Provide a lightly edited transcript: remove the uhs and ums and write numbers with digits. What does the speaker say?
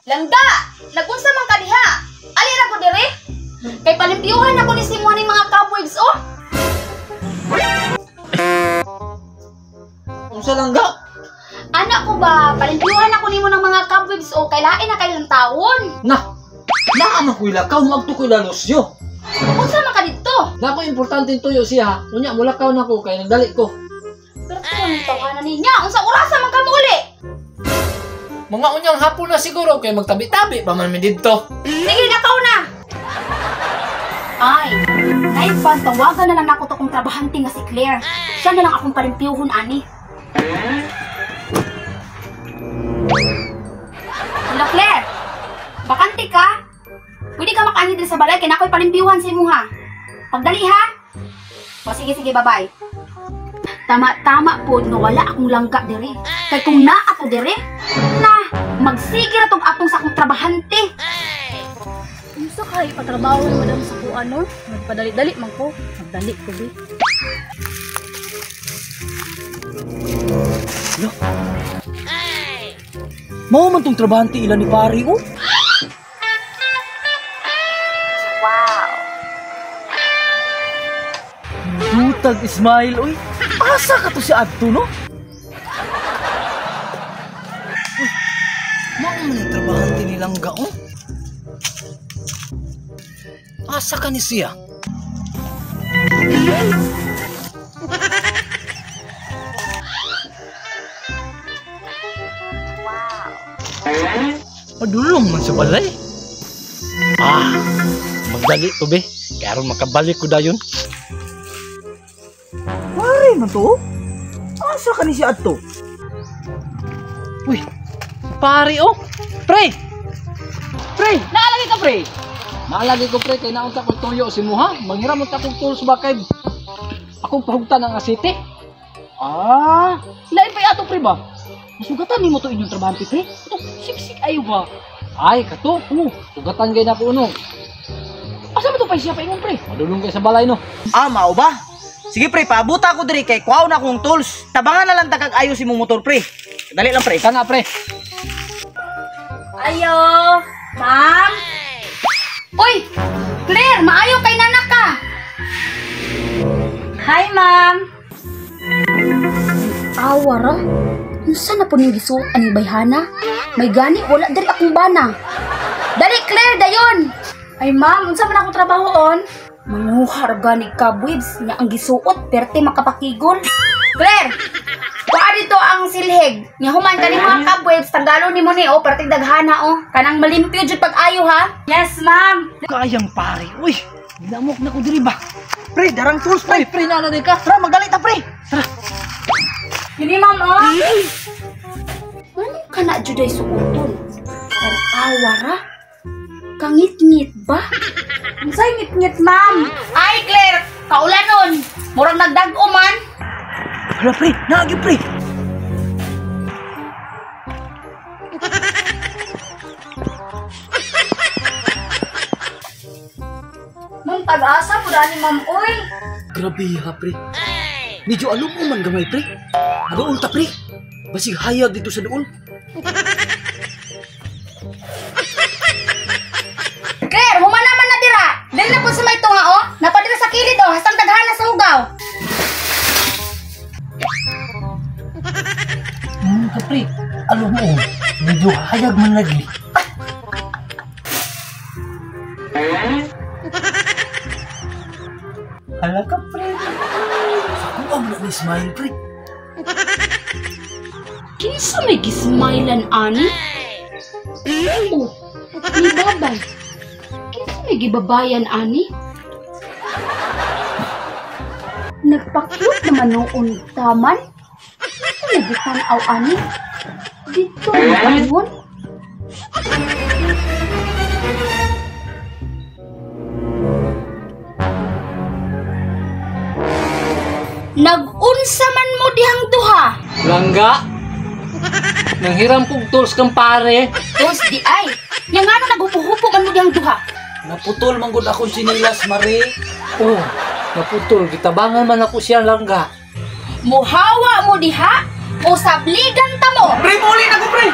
Langga, nagunsa man ka diha? Ali ra ko diri. Kay palimpyuhan ako ni Simon ning mga cobwebs oh. Unsa langga? Anak ko ba, palimpyuhan ako nimo ng mga cobwebs oh, kay lain na kay tawon. Na. Naa man ko'y lakaw, moadto ko'y Lalosyo. Unsa man ka didto? Na ko importante tuyo siya. Unya mulakaw na ko kay nagdali ko. Pero kung tawanan niya, unsa orasa man ka mouli? Mga unyang hapon na siguro kay magtabi-tabi pa man mi didto. Sige, lakaw na. Ay, naipan, tawagan na lang ako to kong trabahante nga si Claire. Siya na lang akong palimpyuhon ani. Hello, Claire. Bakante ka? Pwede ka makaanhi diri sa balay kay nakoy palimpyuhan sa imuha. Pagdali ha. O sige sige, bye-bye. Tama-tama po nga wala akong langga diri. Kay kung naa ko diri, na magsige ra tong atong sa akong trabahante. Unsa kay patrabaho ni madam sa kuan no? Magpadali-dali man ko. Magdali ko bi. Lo. Mao man tong trabahante ila ni pare oh. Wow. Dutag Ismail oy. Asa ka to si adto no? Uy, mao man ang trabahante ni Langga oh. Asa ka ni siya? Wow. Padulong man sa balay. Ah, magdali ko be. Kaya aron makabalik ko dayon. Pare man to? Asa ka ni siya adto? Uy, pare oh. Pre! Pre, naalagi ka pre. Naalagi ko pre kay naunta ko tuyo si muha. Manghiram unta kong tools ba kay akong pahugtan ang asite. Ah, lain pa ato pre ba? Masugatan nimo to inyong trabahante pre. Ito siksik ayo ba? Ay, kato. Sugatan gay na ko uno. Asa man to pa siya paingon pre? Madulong kay sa balay no. Ah, mao ba? Sige pre, paabuta ko diri kay kuhaw na akong tools. Tabangan na lang takag ayos imong motor pre. Dali lang pre. Kana pre. Ayo, ma'am. Uy, Claire, maayo kay nanak ka. Hi, ma'am. Awa ra. Unsa na po ning gisuot aning bayhana? May gani wala diri akong bana. Dali Claire dayon. Ay ma'am, unsa man akong trabaho on? Manguha ra gani cobwebs nya ang gisuot perte makapakigol. Claire, kuha dito ang silhig. Nya human kani mga cobwebs tanggalon nimo ni oh perting daghana oh. Kanang malimpyo jud pag-ayo ha. Yes, ma'am. Kayang pare. Uy, ginamok na ko diri ba? Pre, darang tools pre. Pre, pre na na ka. Tara, magdali ta pre. Tara. Kini ma'am oh. Ano ka na juday suoton? Awa ra. Kangit-ngit ba? Unsay ngit-ngit, ma'am? Ay, Claire, kaulanon. Murag nagdag-o man. Hala pre, naagi pre. Ma'am, pag-asa po dani, ma'am, oy. Grabe ha pre. Medyo alum man gamay pre. Maduol ta pre. Basig hayag dito sa duol. Claire, humana man na dira. Dili na po sa may tunga, oh. Napadira sa kilid, oh. Hastang daghana sa hugaw. Ka pre, alam mo, medyo hayag man lagi. Hala ka pre. Sa kuwag na ni Smile pre. Kinsa may gismailan ani? Oh, ni babay. Kinsa may gibabayan ani? Nagpa-cute naman noon taman. Kinsa may gitanaw ani? Dito noon. Nag-unsa man mo dihang duha? Langga. Nanghiram kog tools kang pare. Tools di ay. Nya ngano naghupo-hupo man mo dihang duha? Naputol man gud akong sinilas, mare. Oh, naputol gitabangan man ako siya langga. Muhawa mo diha o sabligan ta mo. Pre, muli na ko pre.